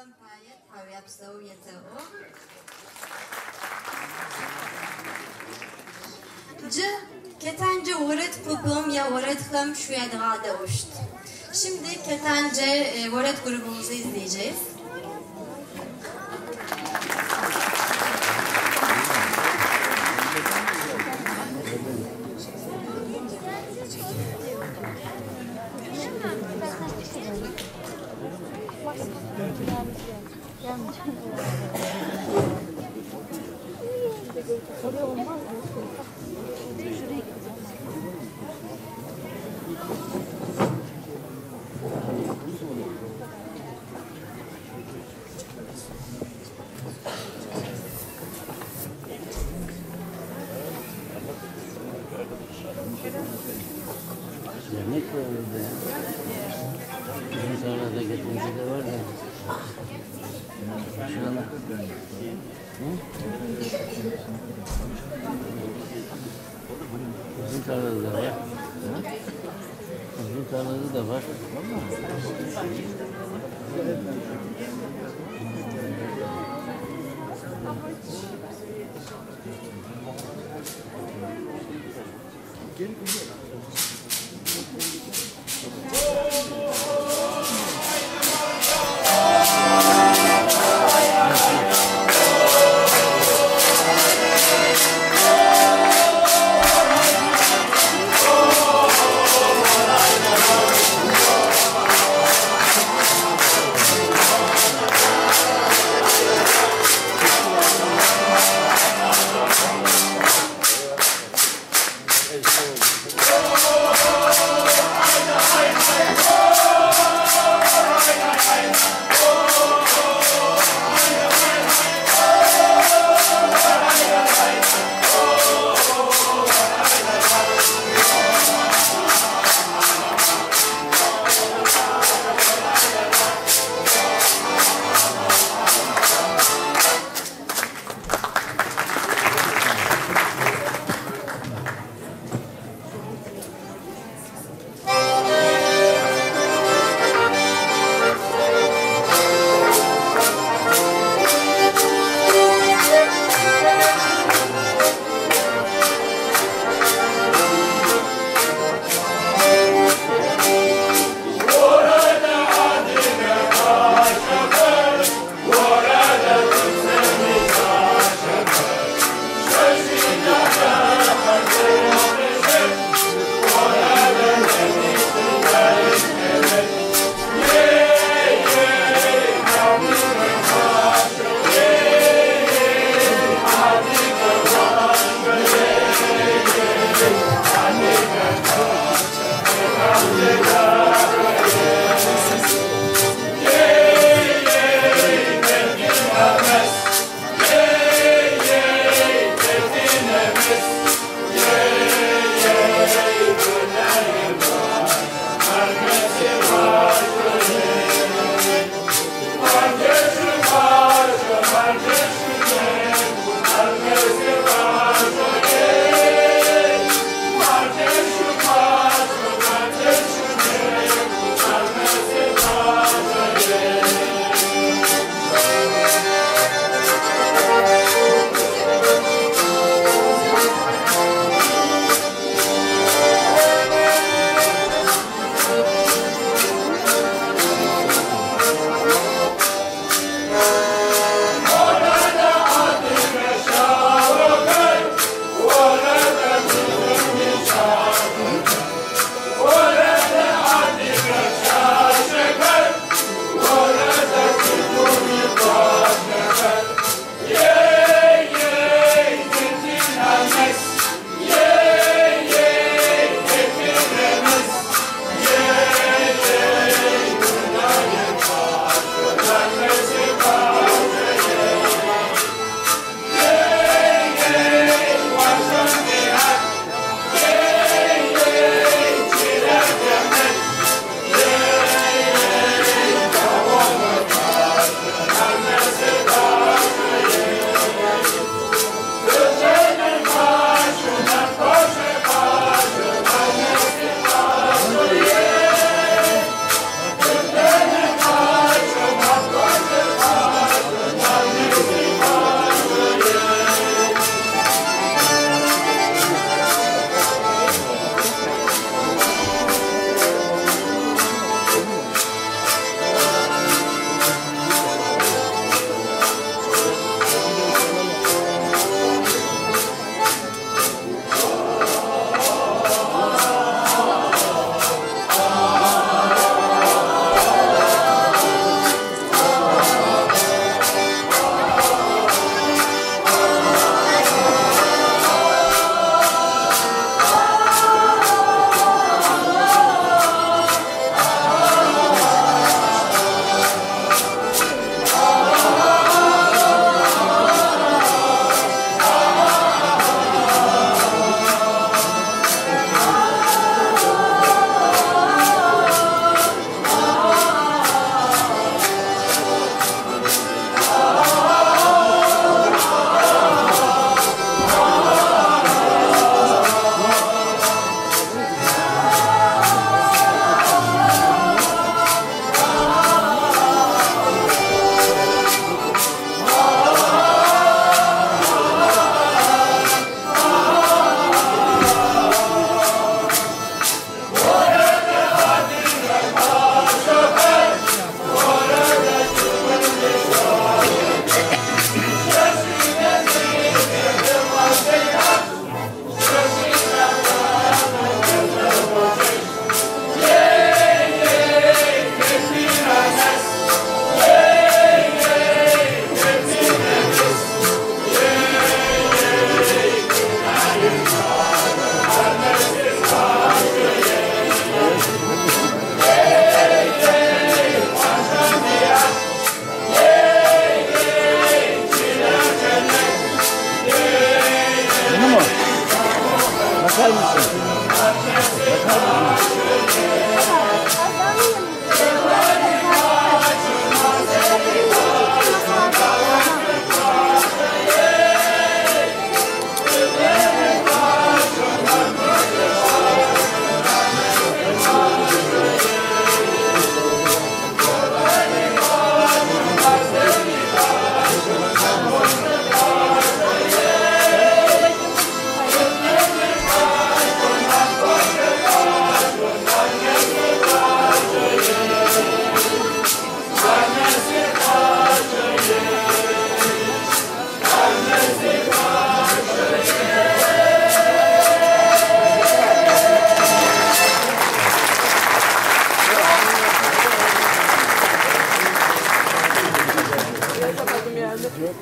Лъэпкъым пае тхьауяпсэу етэӏо. Джы Кетанджэ орэд купым яорэдхэм шъуядгъэдэӏущт. Şimdi Ketence Voret grubumuzu izleyeceğiz. Yemek var orada ya. Bizim tarlada getirmiş de var da. Şurada. Hı? Bizim tarlada da var. Hı? Bizim tarlada da var. Hep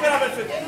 beraber söyleyelim.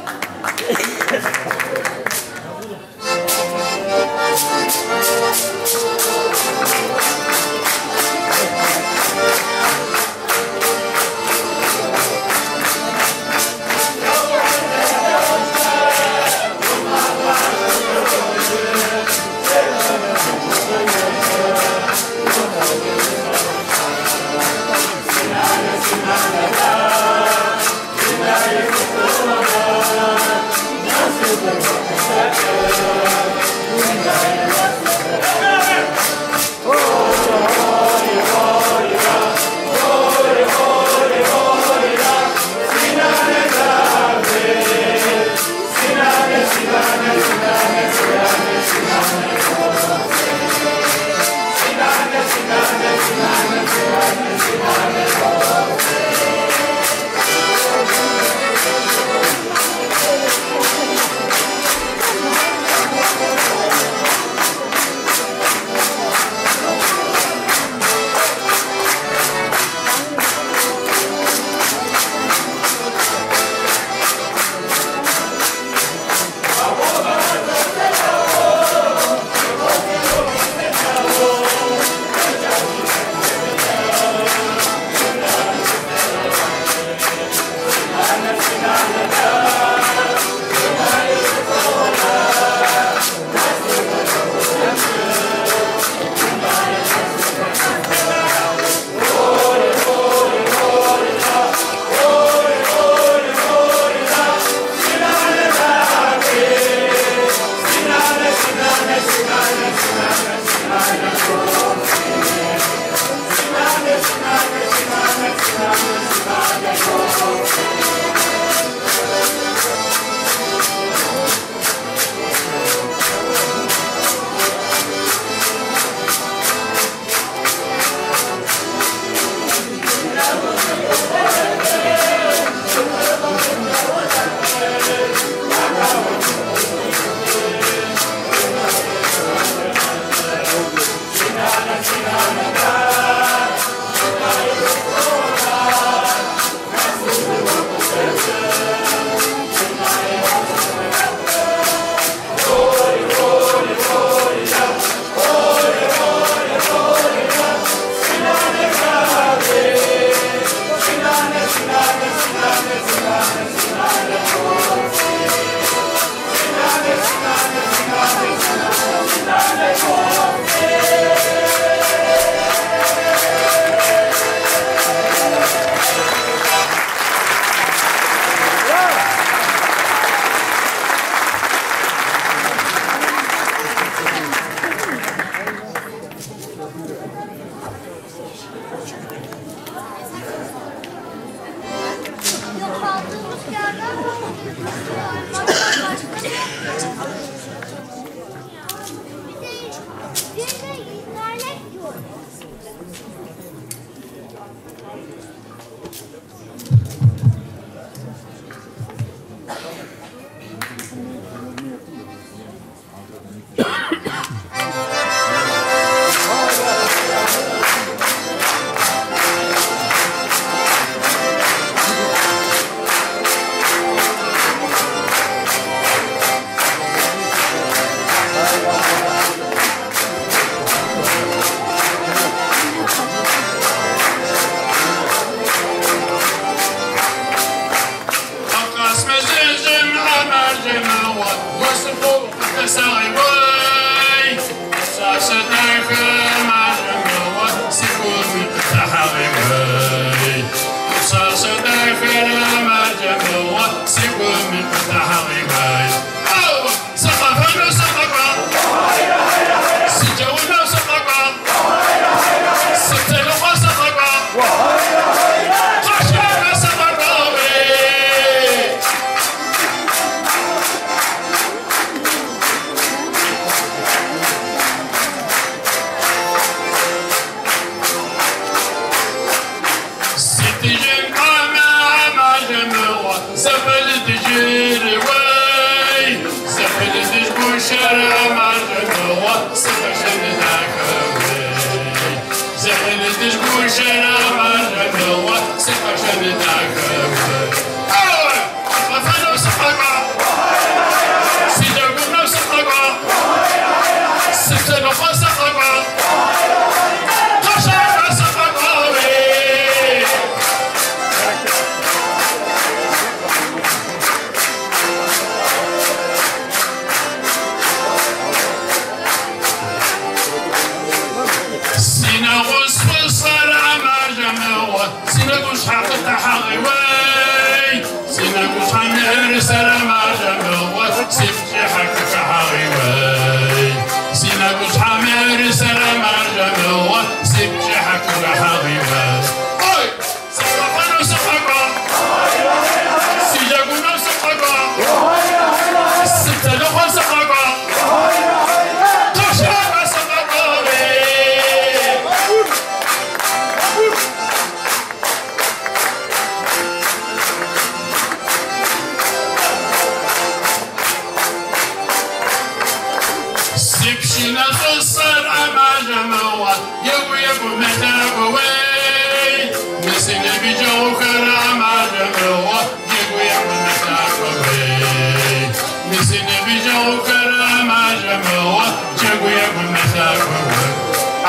Си пшынэ щӏысэр ӏэмалэ мыгъуэ, Егу егу мэлъакӏуэ уей. Мы си ныбжьэгъухэр ӏэмалэ мыгъуэ, Егу егу мэлъакӏуэ уей. Мы си ныбжьэгъухэр ӏэмалэ мыгъуэ, Джэгу егу мэлъакӏуэ уей.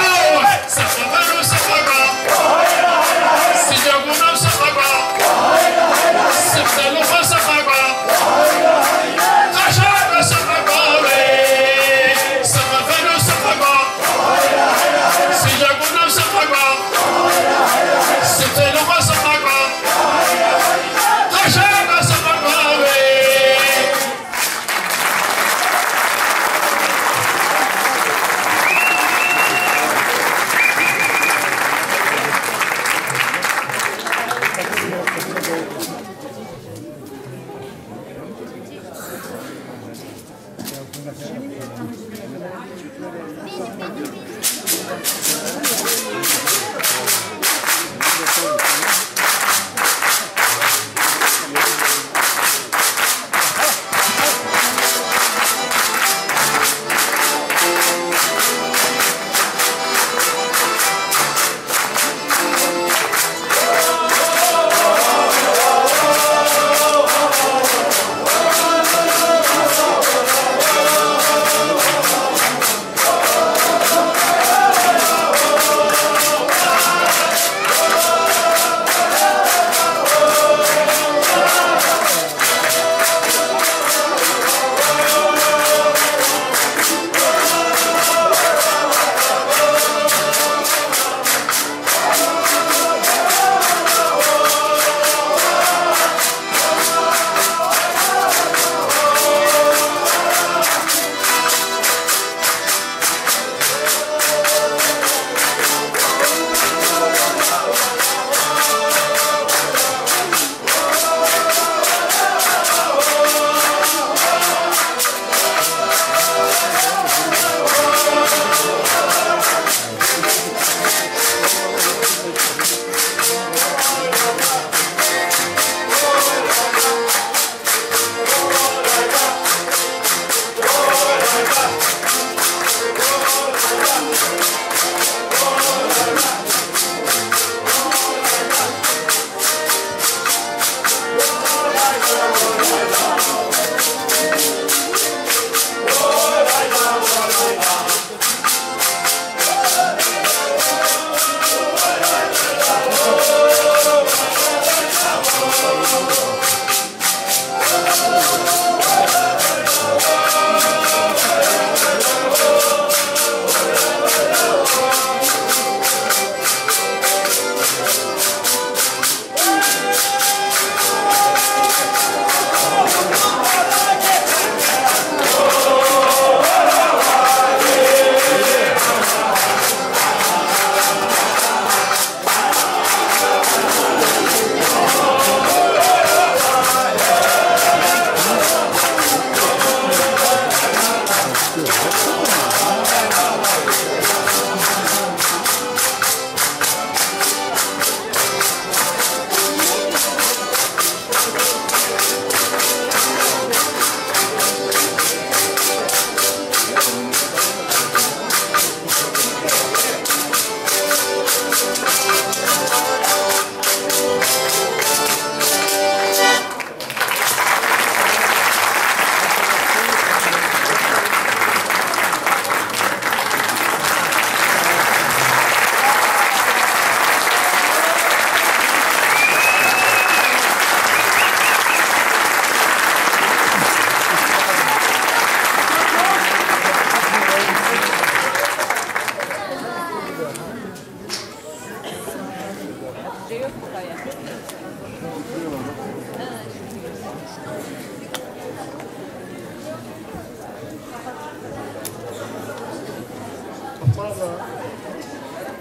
Ау, сыкъэфэну сыкъэкӏуа, си джэгунэу сыкъэкӏуа, сыпсэлъыхъуэ сыкъэкӏуа, къэшакӏуэ сыкъэкӏуа уей. Сыкъэфэну сыкъэкӏуа, си джэгунэу сыкъэкӏуа, сыпсэлъыхъуэ сыкъэкӏуа, къэшакӏуэ сыкъэкӏуа уей.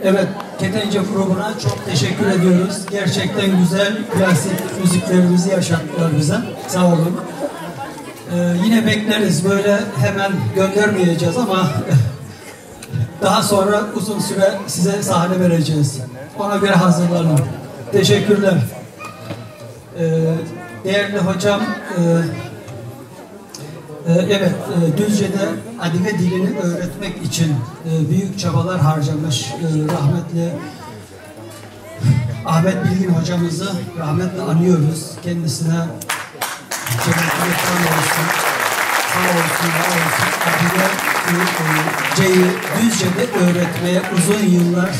Evet, Ketence grubuna çok teşekkür ediyoruz. Gerçekten güzel klasik müziklerimizi yaşattılar bize. Sağ olun. Yine bekleriz. Böyle hemen göndermeyeceğiz ama daha sonra uzun süre size sahne vereceğiz. Ona göre hazırlanın. Teşekkürler. Değerli hocam, Evet, Düzce'de Adige dilini öğretmek için büyük çabalar harcamış rahmetli Ahmet Bilgin hocamızı rahmetle anıyoruz. Kendisine cennetine olsun, sağ olsun, var olsun. Adige'yi Düzce'de öğretmeye uzun yıllar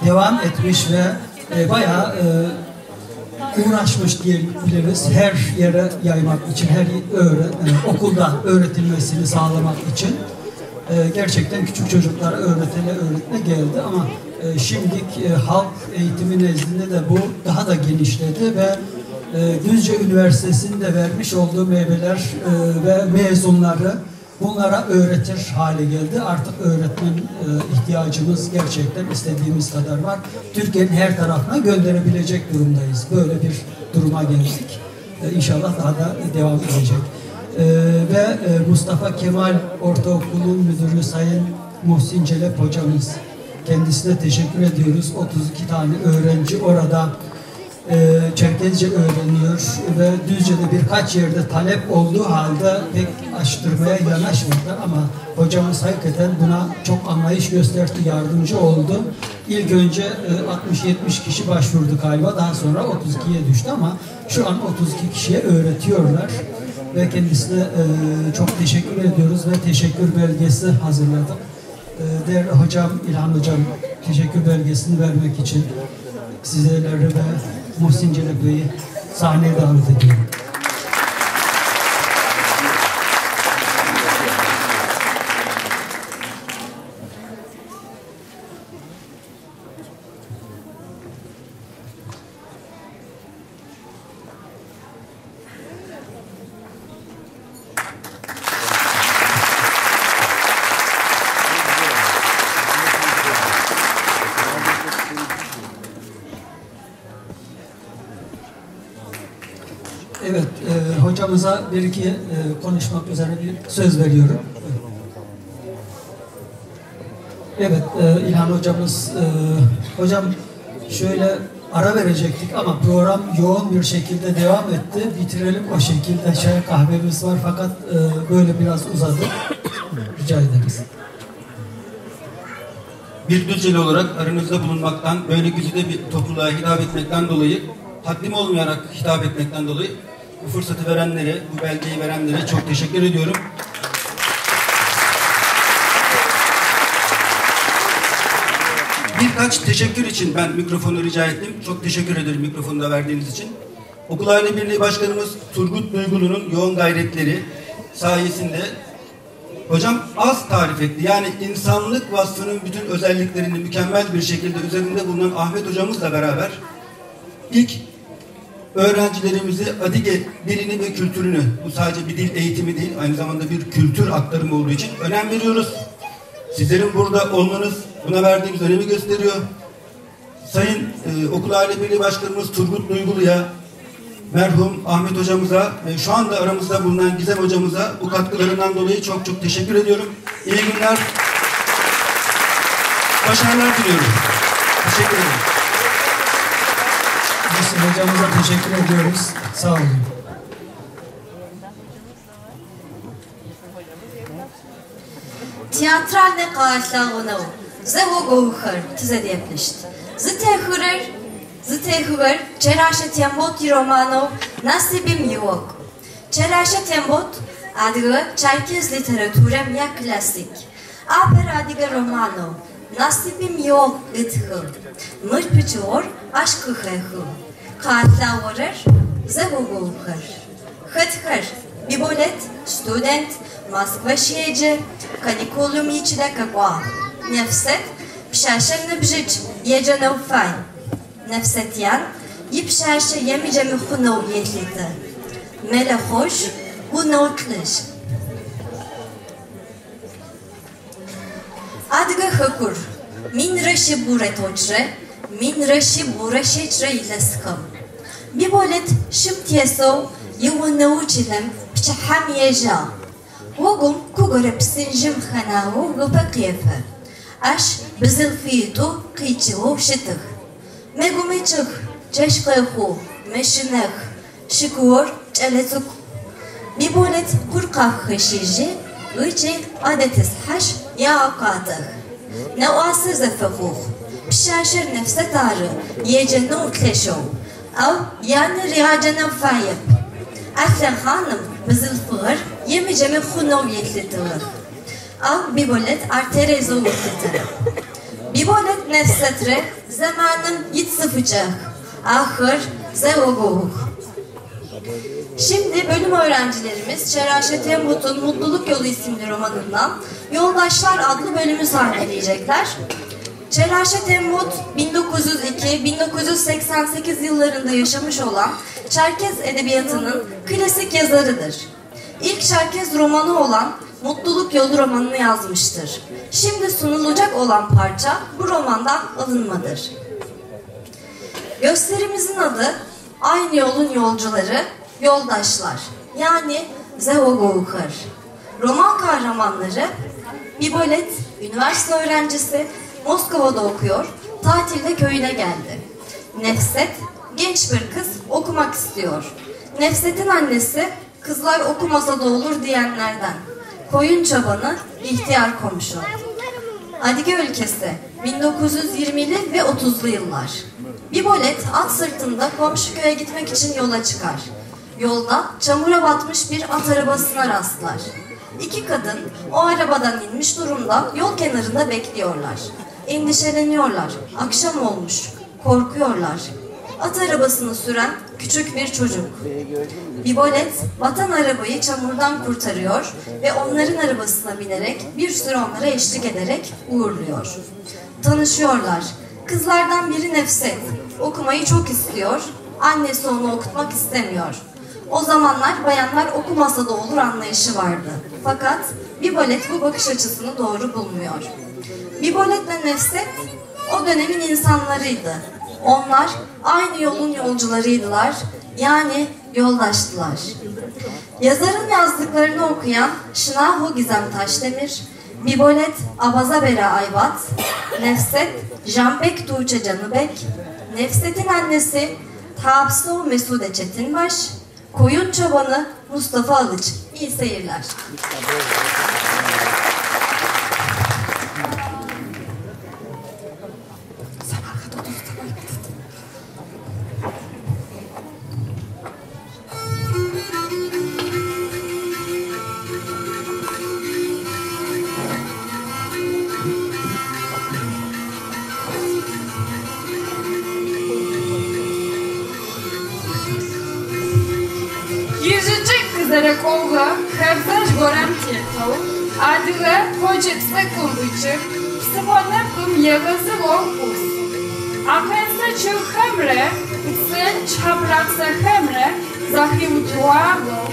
devam etmiş ve bayağı uğraşmış diyebiliriz. Her yere yaymak için, her okulda öğretilmesini sağlamak için gerçekten küçük çocuklara öğretile öğretme geldi ama şimdilik halk eğitimi nezdinde de bu daha da genişledi ve Düzce Üniversitesi'nin de vermiş olduğu meyveler ve mezunları bunlara öğretir hale geldi. Artık öğretmen ihtiyacımız gerçekten istediğimiz kadar var. Türkiye'nin her tarafına gönderebilecek durumdayız. Böyle bir duruma geldik. İnşallah daha da devam edecek. Ve Mustafa Kemal Ortaokulu'nun müdürü Sayın Muhsin Celep hocamız. Kendisine teşekkür ediyoruz. 32 tane öğrenci orada Çerkezce öğreniyor ve Düzce'de birkaç yerde talep olduğu halde pek açtırmaya yanaşmadılar ama hocamız hakikaten buna çok anlayış gösterdi, yardımcı oldu. İlk önce 60-70 kişi başvurdu galiba, daha sonra 32'ye düştü ama şu an 32 kişiye öğretiyorlar ve kendisine çok teşekkür ediyoruz ve teşekkür belgesi hazırladık. Değerli hocam, İlhan hocam teşekkür belgesini vermek için sizleri ve Muhsin Celep Bey'i sahneye davet ediyorum. Evet, hocamıza bir iki konuşmak üzere bir söz veriyorum. Evet, İlhan hocamız, hocam şöyle ara verecektik ama program yoğun bir şekilde devam etti. Bitirelim o şekilde, çay kahvemiz var fakat böyle biraz uzadı. Rica ederiz. Bir Düzceli olarak aranızda bulunmaktan, böyle güzide bir topluluğa hitap etmekten dolayı, haddim olmayarak hitap etmekten dolayı bu fırsatı verenlere, bu belgeyi verenlere çok teşekkür ediyorum. Birkaç teşekkür için ben mikrofonu rica ettim. Çok teşekkür ederim mikrofonu da verdiğiniz için. Okul Aile Birliği Başkanımız Turgut Duygulu'nun yoğun gayretleri sayesinde hocam az tarif etti. Yani insanlık vasfının bütün özelliklerini mükemmel bir şekilde üzerinde bulunan Ahmet hocamızla beraber ilk öğrencilerimizi Adige dilini ve kültürünü, bu sadece bir dil eğitimi değil, aynı zamanda bir kültür aktarımı olduğu için önem veriyoruz. Sizlerin burada olmanız buna verdiğimiz önemi gösteriyor. Sayın Okul Aile Birliği Başkanımız Turgut Duygulu'ya, merhum Ahmet hocamıza ve şu anda aramızda bulunan Gizem hocamıza bu katkılarından dolayı çok çok teşekkür ediyorum. İyi günler, başarılar diliyorum. Teşekkür ederim. Hocamıza teşekkür ediyoruz. Sağ olun. Театральный къалъэгъунэу зэгъогоухэр тызэдеплъыщт. Зытехыгъэр Чэращэ Тембот ироманэу Насыбым иок. Чэращэ Тембот адыгэ черкес литературэм яклассик. Апэрэ адыгэ романэу Насыбым иок ытхы. Мыр пычыгъор ащ къыхэхы. Къалъэгъурэр зэгъогоухэр. Хэтхэр Биболет, студент, Москва щеджэ, каникулым ичылэ къэкӏуагъ. Нэфсэт пшъашъэ ныбжьыкӏ еджэнэу фай. Нэфсэт ян ипшъашъэ емыджэми хъунэу елъытэ. Мэлэхъожь унэу лӏыжъ. Адыгэ хэкур 1193 1173 илъэсхэм. Биболет шым тесэу иунэу чылэм пчыхьэм ежьагъ. Гъогум ку горэ псынжьым хэнагъэу ыпэ къефэ. Ащ бзылъфитӏу къикӏыгъэу щытых. Мэгумэкӏых, чэщ къэхъу, мэщынэх. Шыкуор кӏэлэцӏыкӏу. Биболэт кур къафхэщыжьи ыкӏи адэтӏысхьэшъ ягъэкъуатэх. Нэӏуасэ зэфэхъух. Пшъашъэр Нэфсэт ары, еджэнэу лъэшэу, ау янэ ригъэджэнэу фаеп. А лъэхъаным бзылъфыгъэр емыджэми хъунэу елъытыгъэх. Ау Биболэт ар тэрэзэу ылъытэрэп. Биболэт Нэфсэтрэ зэманым ицӏыфыкӏэх, ахэр зэгъогогъух. Şimdi bölüm öğrencilerimiz Çeraşet Embut'un Mutluluk Yolu isimli romanından Yoldaşlar adlı bölümü sahneleyecekler. Çeraşet Embut 1902-1988 yıllarında yaşamış olan Çerkez Edebiyatı'nın klasik yazarıdır. İlk Çerkez romanı olan Mutluluk Yolu romanını yazmıştır. Şimdi sunulacak olan parça bu romandan alınmadır. Gösterimizin adı Aynı Yolun Yolcuları, Yoldaşlar yani Zevogoğukar. Roman kahramanları Bibolet, üniversite öğrencisi, Moskova'da okuyor, tatilde köyüne geldi. Nefset, genç bir kız okumak istiyor. Nefset'in annesi, kızlar okumasa da olur diyenlerden. Koyun çobanı, ihtiyar komşu. Adige ülkesi, 1920'li ve 30'lu yıllar. Bibolet at sırtında komşu köye gitmek için yola çıkar. Yolda çamura batmış bir at arabasına rastlar. İki kadın o arabadan inmiş durumda yol kenarında bekliyorlar. Endişeleniyorlar. Akşam olmuş. Korkuyorlar. At arabasını süren küçük bir çocuk. Bibolet batan arabayı çamurdan kurtarıyor ve onların arabasına binerek bir süre onlara eşlik ederek uğurluyor. Tanışıyorlar. Kızlardan biri Nefset. Okumayı çok istiyor. Annesi onu okutmak istemiyor. O zamanlar bayanlar okumasa da olur anlayışı vardı. Fakat Bibolet bu bakış açısını doğru bulmuyor. Bibolet'le Nefset o dönemin insanlarıydı. Onlar aynı yolun yolcularıydılar. Yani yoldaştılar. Yazarın yazdıklarını okuyan Şınahu Gizem Taşdemir, Bibolet Abazabera Aybat, Nefset Jambek Tuğçe Canıbek, Nefset'in annesi Tapsu Mesude Çetinbaş, Koyun Çobanı Mustafa Alıç. İyi seyirler. Ижъыкӏэ къызэрэкӏогъэ хэбзэжъ горэм тетэу адыгэ къоджэ цӏыкӏум ыкӏыб псыхъо нэпкъым егъэзыгъэу ӏус. Апэнсэ чъыгхэмрэ пцел шъхьапырапсэхэмрэ зэхиутыуагъэу,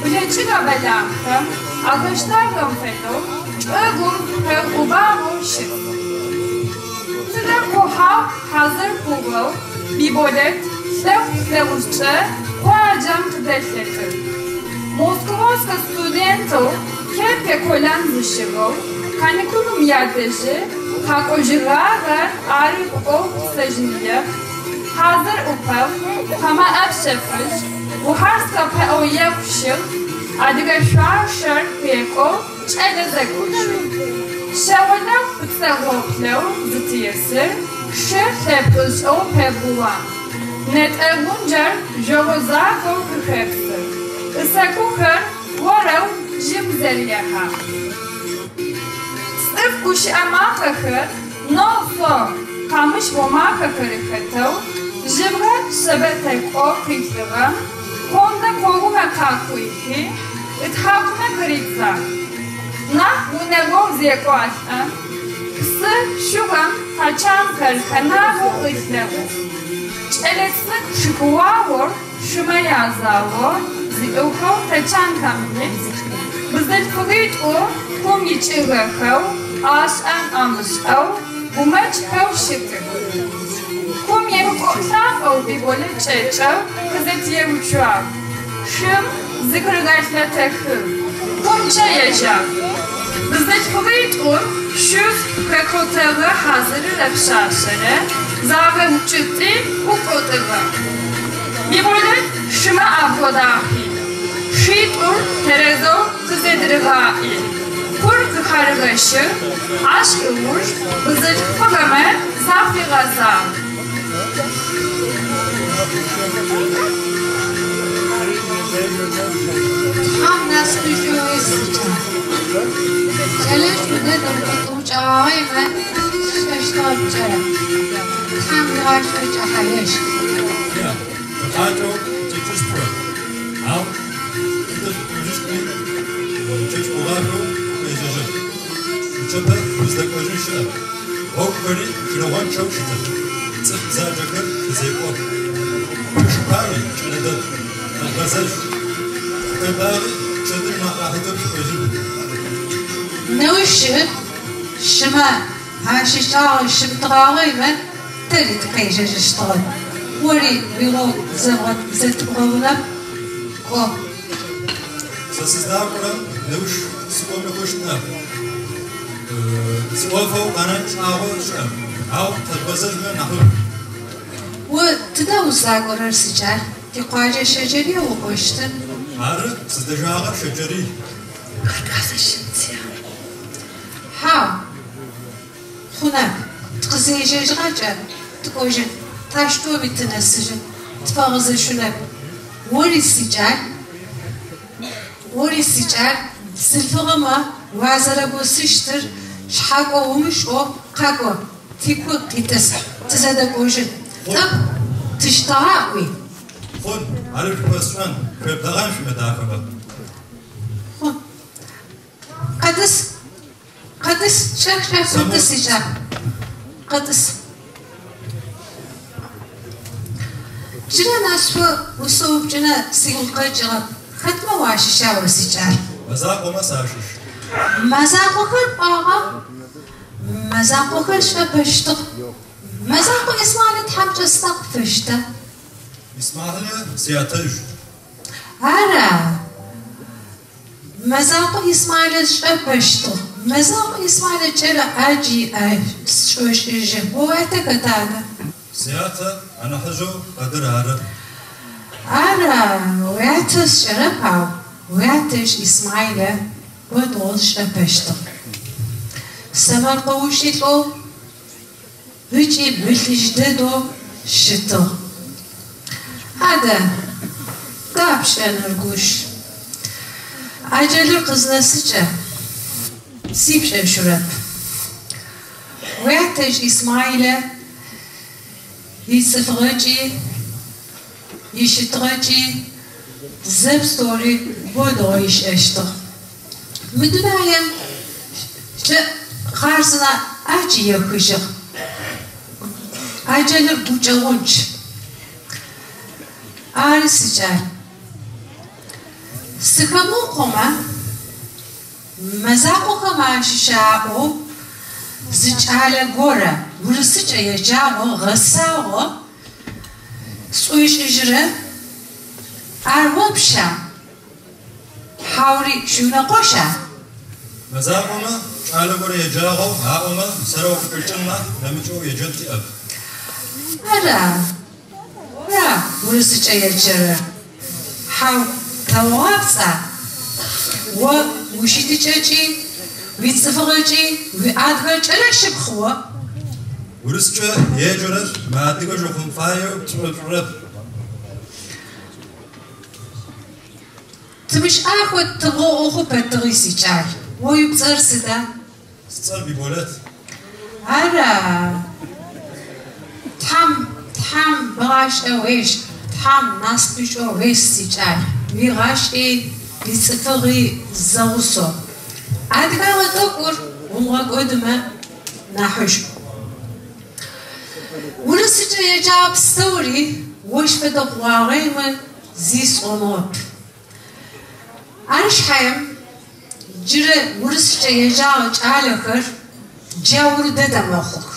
блэкӏыгъэ бэлахьхэм агъэщтагъэм фэдэу чӏыгум хэкӏубагъэу щыт. Тыдэ къухьагъу хьазыр хъугъэу Биболэт лъэхъу-лъэужкӏэ къуаджэм къыдэлъэты. Московскэ студентэу кепкэ колан зыщыгъэу каникулым ядэжьы къэкӏожьыгъагъэр ары пӏоу псэжьыныеп, хьазыр ӏупэф, пхъэмэ ӏэпшъэ фыжь, бухарскэ пэӏо екӏу щыгъ, адыгэ шъуашэр къекӏоу кӏэлэ зэкӏужь. Шъэолэхъу пцӏэгъоплъэу зытесыр шы лъэпкъышӏэу пэбгъуагъ. Нэтӏэ гъунджэр жъогъо зафэу къыхэпсы. Ысэкухэр орэу жьым зэрехьэ. Цӏыф гущыӏэ макъэхэр но-со къамыщ омакъэхэр хэтэу жьыбгъэ шъэбэ тэкӏоу къилъыгъэм кондэ къогъумэ къакӏуихи, ытхьакӏумэ къыридзагъ. Нахь унэгъоу зекӏуалӏэм, псы шъугъэм тачанкэр хэнагъэу ылъэгъугъ. Кӏэлэцӏыкӏу шыкуаор шымэ язао зиӏыгъэу тачанкэм ит, бзылъфыгъитӏу кум икӏыгъэхэу, ашӏэн амышӏэу, гумэкӏхэу щытых. Кум емыкӏолӏапӏэу Биболэт кӏэкӏэу къызэтеуцуагъ. Шым зыкъыригъэлъэтэхыгъ. Кумкӏэ ежьагъ. Бзылъфыгъитӏур шъуз хэкӏотэгъэ хьазыррэ пшъашъэрэ загъэукӏыти ӏукӏотыгъэх. Биболэт шымэ абгъодахьи. Шитӏур тэрэзэу къызэдырыгъаӏи, кур къыхарыгъэщыгъ, ащ ыуж бзылъфыгъэмэ зафигъэзагъ. Тхьэм насыпышӏо уешӏ, сикӏал. Кӏэлэшӏу дэдэу къытӏукӏэгъагъэмэ, сшӏэщтыгъэ пкӏэрэп. Тхьэм уигъашӏэ кӏыхьэ ешӏ. Хьакӏэу тикӏыщтхэп, ау тыдэ шъукӏожьыщтми, кӏэкӏ хъугъахэу шъукъежьэжьыгъ. Нычэпэ уздэкӏожьын щыӏэп, гъогухэри щынэгъончъэу щытэп, цӏыф бзаджэхэр щызекӏох. Шъушыпари, кӏэлэ дэд, къэжъугъэзэжь. Шъукъеблагъи, пчэдыжь нахь рахьатэу шъукӏожьын. Неущ шымэ ащыкӏагъэу щымытыгъагъэмэ, тэри тыкъежьэжьыщтыгъэ. Ори уигъогу зэтыбгъэунэп, кӏо. Сэ сыздакӏорэм неущ сыкӏоми хъущт ныӏэп. Сиӏофэу къэнэн шӏагъо щыӏэп, ау къэжъугъэзэжьмэ нахьышӏу. О тыдэ узакӏорэр, сикӏал? Тикъуаджэ Шэджэрые укӏощтын? Ары, сыздэжагъэр Шэджэрый. Хьау, хъунэп, тыкъызежьэжьыгъэкӏэ тыкӏожьын, таущтэуми тынэсыжьын, тфэгъэзэшъунэп. Ори, сикӏал, ори, сикӏал, бзылъфыгъэмэ уазэрэгосыщтыр шъхьакӏо умышӏэу къакӏо, тику къитӏысхь, тызэдэкӏожьын. Тӏэкӏу тыщтагъа ыӏуи. Хъун, ары шъуфэсшӏэн, шъуеблэгъэн шъуимыдахэмэ. Хъун. Къэтӏыс, къэтӏыс, шӏэх, шӏэх, къэтӏыс, сикӏал, къэтӏыс. Джырэ нэс усэупчӏынэ сыгу къэкӏыгъэп. Хэтмэ уащыща о, сикӏал? Мэзакъомэ сащыщ. Мэзакъохэр пӏуагъа? Мэзакъохэр сшӏэпэщтыгъ. Мэзакъо Исмахьилэ Тхьэмкӏэ сыда къыпфэщта? Исмахьилэ сятэжъ. Ара? Мэзакъо Исмахьилэ сшӏэпэщтыгъ. Мэзакъо Исмахьилэ кӏэлэ ӏаджи иӏ, сшӏошӏыжьы. О уятэ хэта адэ? Сятэ анахьыжъэу Къадыр ары. Ара, уятэ сшӏэрэп, ау уятэжъ Исмахьилэ бо дэгъоу сшӏэпэщтыгъ. Сэмэркъэушӏи лӏэу ыкӏи мылӏыжь дэдэу щытыгъ. Адэ, да пшӏэныр гущ. Аджэлыр къызнэсыкӏэ, зи пшӏэшъурэп. Уятэжъ Исмахьилэ ицӏыфыгъэкӏи, ищытыгъэкӏи зэпстэури бо дэгъоу ышӏэщтыгъ. Мы дунаем лӏы хъарзынэ ӏаджи ехыжьыгъ. Аджэлыр гукӏэгъунчъ. Ары, сикӏал. Сыхэмыукъомэ, Мэзакъохэм ащыщ аӏоу зы кӏалэ горэ урысыкӏэ еджагъэу, гъэсагъэу сшӏошӏыжьырэ, ар о пша? Хьаури шъуиунэкъоща? Мэзакъомэ кӏалэ горэ еджагъэу аӏомэ, сэрэу къычӏэкӏын нахь, нэмыкӏэу еджэн тиӏэп. Ара? Ора урысыкӏэ еджэрэр? Хьау, тэогъапцӏа? О уищытыкӏэкӏи, уицӏыфыгъэкӏи уиадыгэ кӏэлэ шъыпкъ о. Урыскӏэ еджэрэр мыадыгэжьэу хъун фаеу тшӏошӏырэп. Тымышӏахэу тыгъоӏохъу пэтыгъи, сикӏал. О уипцӏэр сыда? Сцӏэр Биболэт. Ара? Тхьам, Тхьам бэгъашӏэ уешӏ, Тхьам насыпышӏо уешӏ, сикӏал, уигъашӏи, уицӏыфыгъи зэгъусэу. Адыгагъэ тӏэкӏур умыгъэкӏодымэ нахьышӏу. Урысыкӏэ еджагъэ пстэури ощ фэдэ хъугъагъэмэ зи сӏоныгъэп. Ары шъхьаем, джырэ урысыкӏэ еджагъэ кӏалэхэр джаур дэдэ мэхъух.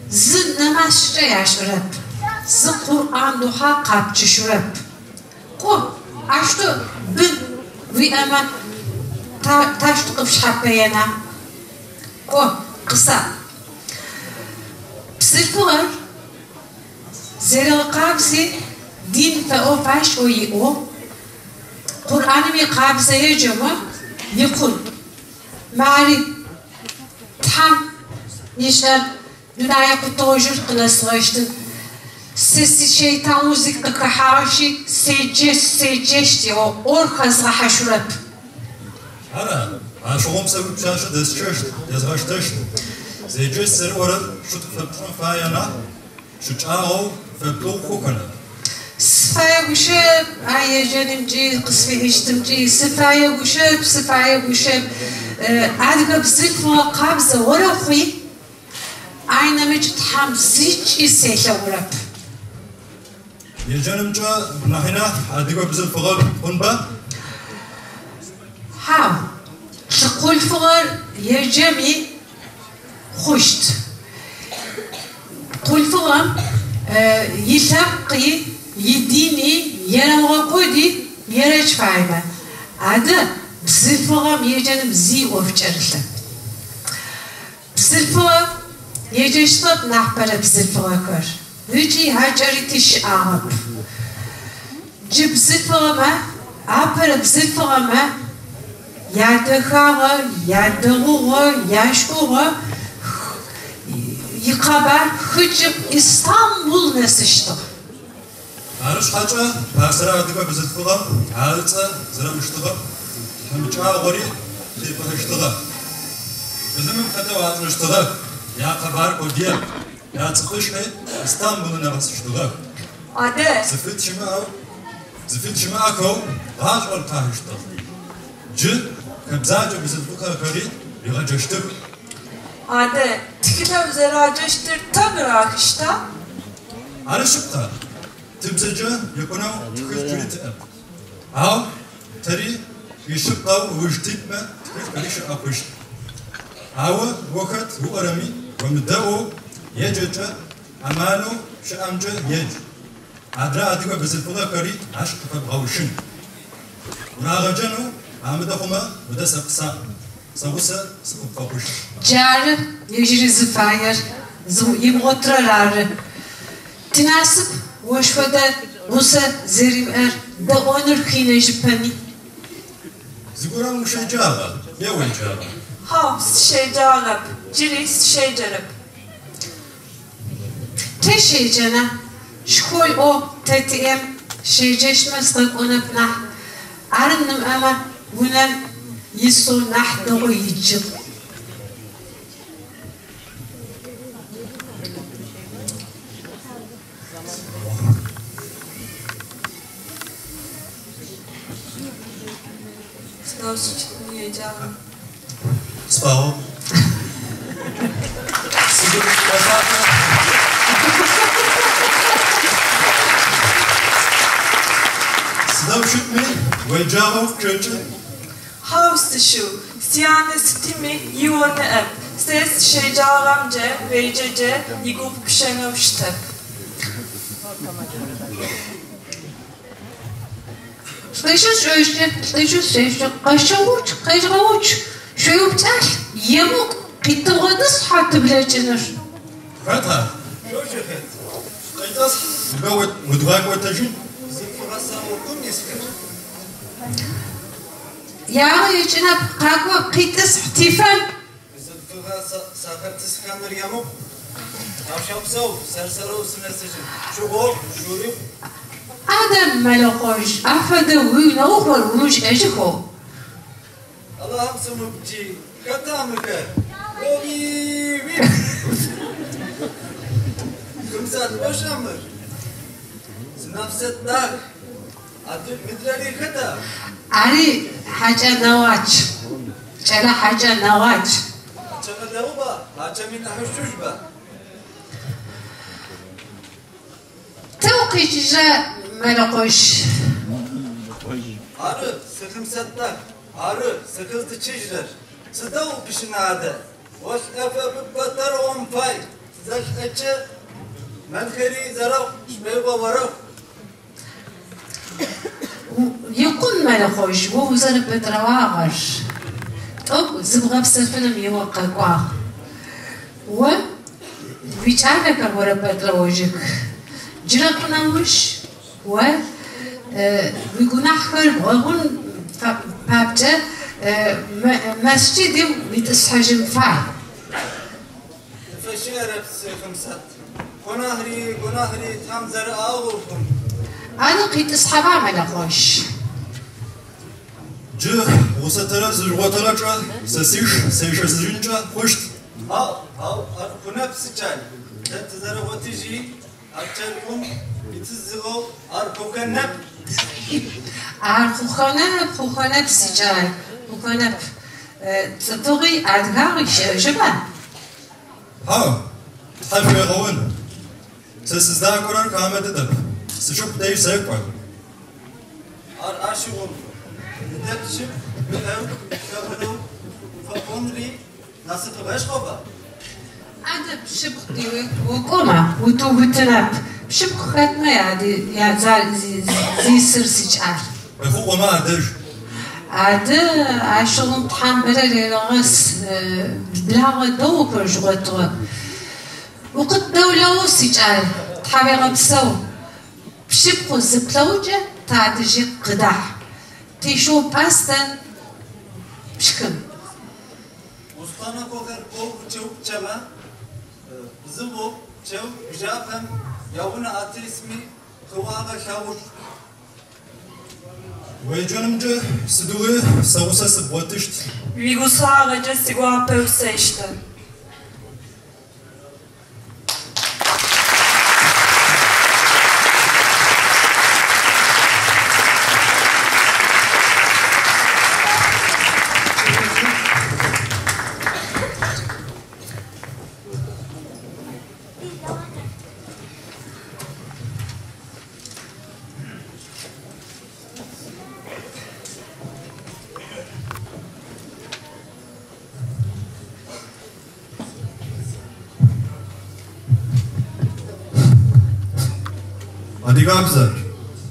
Зы нэмазшӏыкӏэ яшӏырэп, зы Къурӏан духьа къапчъышъурэп. Кӏо, аущтэу бын уиӏэмэ, таущтэу къыпшъхьапэена? Кӏо, къысаӏу. Бзылъфыгъэр Зерэгъэкъабзи, дин фэӏо-фашӏэу иӏэу, Къурӏэным икъабзэ еджэмэ икъун. Мари, Тхьэм ишӏэр дунае къутыгъожьыр къынэсыгъэщтын. Сэ сишэйтан узи къыхэхьагъэшъи, седжэщт, седжэщт еӏо, ӏор хэзгъэхьэшъурэп. Ара, ащыгъум сэ уипшъашъэ дэсщэщт, езгъэштэщт. Зеджэщт зэриӏорэр щытхъу фэпшӏын фае нахь, щыкӏагъэу фэптыгъу хъухэнэп. Сыфае гущэп а еджэнымкӏи, къысфихьыщтымкӏи, сыфае гущэп, сыфае гущэп. Адыгэ бзылъфыгъэ къабзэ орэхъуи, ай нэмыкӏ Тхьэм зыкӏи селъэӏурэп. Еджэнымкӏэ нахьи нахь адыгэ бзылъфыгъэр хъунба? Хьау, хъулъфыгъэр еджэми хъущт. Хъулъфыгъэм илъэпкъи, идини ерэмыгъэкӏоди ерэдж фаемэ. Адэ бзылъфыгъэм еджэным зи ӏоф кӏэрылъэп. Бзылъфыгъэ еджэщтыгъэп нахьыпэрэ бзылъфыгъэхэр ыкӏи акӏэрыти щыӏагъэп. Джы бзылъфыгъэмэ, апэрэ бзылъфыгъэмэ ядэхагъэ, ядэгъугъэ, яшӏугъэ икъэбар хыкӏыб Истамбул нэсыщтыгъ. Ары шъхьакӏэ, пасэрэ адыгэ бзылъфыгъэм а ыцӏэ зэрэмыщтыгъэм тхьамыкӏагъори тефэщтыгъэ. Былымым фэдэу ашӏыщтыгъэх, якъэбар къодыеп, яцӏыфышъхьи Истамбул нагъэсыщтыгъэх. Адэ. Зыфит щымыӏэу, зыфит щымыӏэхэу гъашӏэр къахьыщтыгъ. Джы хэбзакӏэ бзылъфыгъэхэри ригъэджэщтых. Адэ, тхылъэу зэраджэщтыр тэ къырахыщта? Ары шъыпкъэ, тыбзэкӏэ екӏунэу тхылъ джыри тиӏэп. Ау тэри ишъыпкъэу ыуж титмэ тхылъхэри щыӏэ хъущт. Ау о хэт ыӏорэми уемыдэӏоу еджэкӏэ амалэу щыӏэмкӏэ едж. Адрэ адыгэ бзылъфыгъэхэри ащ къыфэбгъэущын. Урагъэджэнэу амыдэ хъумэ, мыдэ сэ къысаӏу, сэ гъусэ сыкъыпфэхъущт. Джары ежьыри зыфаер имыгъотырэр ары. Тинасып ощ фэдэ гъусэ зэримыӏэр дэӏоныр хинэжьыпэми. Зыгорэм ущеджагъа е уеджагъа? Хьау, сыщеджагъэп, джыри сыщеджэрэп. Тэ щеджэна? Школ ӏо тэ тиӏэм щеджэщтмэ сыкъэкӏонэп нахь. Ары нымыӏэмэ унэм исэу нахь дэгъоу иджыгъ. Сыдэу щытми еджагъэ. Сфэгъу. Сыгу къэсапэ. Сыдэу щытми уеджагъэу къычӏэкӏы. Хьау, сшыу, сянэ сытыми иӏо ныӏэп. Сэ сыщеджагъэмкӏэ уеджэкӏэ игугъу пшӏэнэу щытэп. Лӏыжъыр шӏожьы, лӏыжъыр шӏэжьы, къэщэгъуч, къэжъугъэуцу, шъуеупкӏалъ, емыкӏу, къитыгъотысхьа тыблэкӏыныр. Хэта? Шъошэхэт. Къитӏысхь, удгъэкӏотэжьын. Бзылъфыгъэ сэмэгум исхэр. Ягъэ екӏынэп, къакӏо, къитӏысхь, тифэн. Бзылъфыгъэ сахэтӏысхьаныр емыкӏу. Тхьашъуегъэпсэу, сэр-сэрэу сынэсыжьын. Шъугъоу, шъурикъу. Адэ мэлэхъожь, афэдэ уиунэгъухэр умышӏэжьыхэу. Алахьым сымыпкӏи, хэта мыхэр? О-уи-уи! Хымсат ошӏа мыр? Сынафсэт дах. Адэ мыдрэри хэта? Ари хьакӏэ нэгъуач, кӏэлэ хьакӏэ нэгъуач. Хьакӏэмэ дэгъуба, хьакӏэми нахьышӏужьба? Тэ укъикӏыжьа, мэлэхъожь? Ары, сыхымсэт дах. Ары, сыкъыздичъыжьрэр. Сыдэу упыщына адэ? Олӏэфэ бытэрыгъом пай. Сызэлӏэкӏэ мэлхэри зэрэхъу, шӏоигъо орэхъу. Икъун, мэлэхъожь, о узэрэбэтрэуагъэр. Тӏэкӏу зыбгъэпсэфыным игъо къэкӏуагъ. О уикӏалэхэр орэбэтрэожьых. Джырэ къынэуж о Уи гунахьхэр бгъэгъун папкӏэ мэсджыдым уитӏысхьэжын фай. Фэщыӏэрэп си Хъымсэт. Гунахьри, гунахьри Тхьэм зэрыӏагъэу хъун. Ары къитӏысхьэба Мэлэхъощ. Джы гъусэ тэрэз зыжъугъотыгъэкӏэ сэ сиш сешэсыжьынкӏэ хъущт. Хьау, хьау, ар хъунэп, сикӏал. Тэ тызэрэгъотыжьи, а пчэгум итызыгъэу ар хъухэнэп. Ар хъухэнэп, хъухэнэп, сикӏал, хъухэнэп. Цӏыфыгъи адыгагъи щыӏэжьыба? Хьау, тхьашъуегъэун. Сэ сыздакӏорэр хамэ дэдэп, сшыпхъу дэжь сэкӏо. Ар ащыгъум мыдэ пшыпхъу уиӏэу плъэгъунэу уфэӏонри насыпыгъэшхоба? Адэ пшыпхъу укӏомэ утыубытынэп. Пшыпхъу хэтмэ зисыр, сикӏал? Бэхъукъомэ адэжь. Адэ ащыгъум Тхьэм бэрэ рерэгъэс, благъэ дэгъухэр жъугъотыгъэх. Укъыддэулэу, сикӏал, тхьауегъэпсэу. Пшыпхъу зыплъэгъукӏэ тадэжьи къыдахь. Тишыу пӏастэ пшхын. Устанокхэр боу кӏэупчӏэмэ, бзыоу чэу бжьапэм яунэ атесми къыуагъэ лъэгъушӏу. Уеджэнымкӏэ сыдигъуи сэ гъусэ сыбгъотыщт. Уигъусагъэкӏэ сигуапэу сэштэ. Адыгабзэр.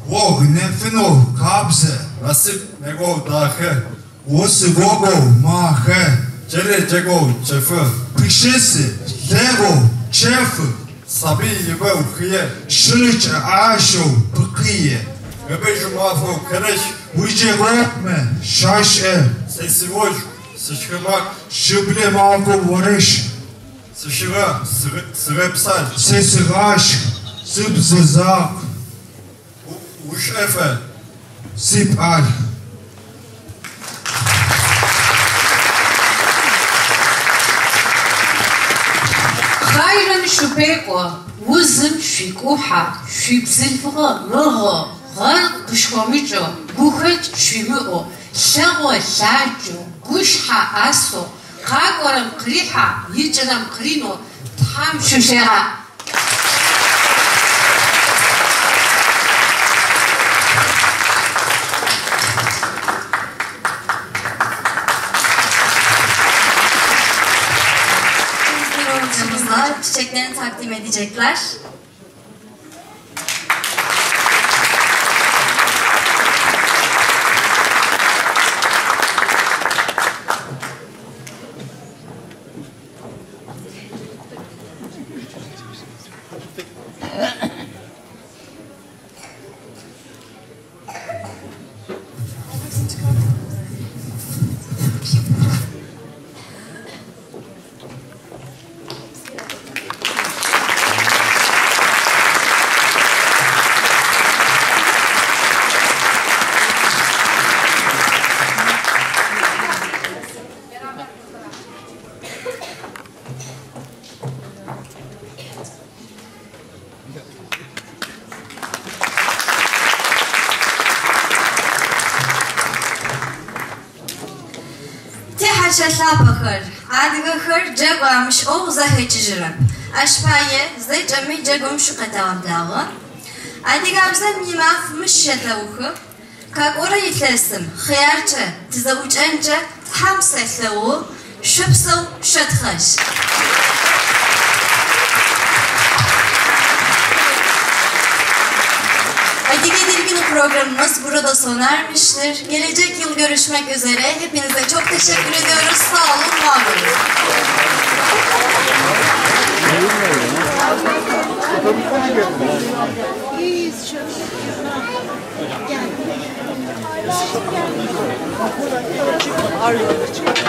Ог нэфынэу къабзэ. Насып нэгоу дахэ. Осы гогоу махэ. Кӏэлэ джэгоу чэфы. Пыщэсы лъэгоу чэфы. Сабый ибэу хые. Щырыкӏэ ӏашэу пыкъые. Бэбэжъ мафэу кэрэщ. Уиджэгъогъумэ щашӏэ. Сэ сиожъу, сыщхы макъ. Шыблэ макъэу орэщ. Сыщыгъэ, сыгъэпсал. Сэ сыгъашх, сыбзэ закъу. Ущыӏэфэ. Сипӏалъ. Хъайрым шъупекӏо, узым шъуикӏухьэ, шъуибзылъфыгъэ мыгъо, гъэр къышъухэмыкӏэу, гухэкӏ шъуимыӏэу, лъэгъо лъаджэу, гушъхьэ ӏасэу, къакӏорэм къырихьэ, икӏырэм къыринэу Тхьэм шъущегъаӏ. Hocamızla çiçeklerini takdim edecekler. Тихьэщэ лъапӏэхэр, адыгэхэр джэгу амышӏэу зэхэкӏыжьырэп. Ащ пае зэкӏэми джэгум шъукъетэгъэблагъэ. Адыгабзэм имаф мыщ щэтэухы. Къэкӏорэ илъэсым хъяркӏэ тызэӏукӏэнкӏэ Тхьэм селъэӏу, шъупсэу шъотхъэжь. Adige Dil Günü programımız burada sona ermiştir. Gelecek yıl görüşmek üzere. Hepinize çok teşekkür ediyoruz. Sağ olun, var olun. İyiyiz şöyle. Gel. Çıkmadı, çıkmadı. Ağır yola çıkmadı.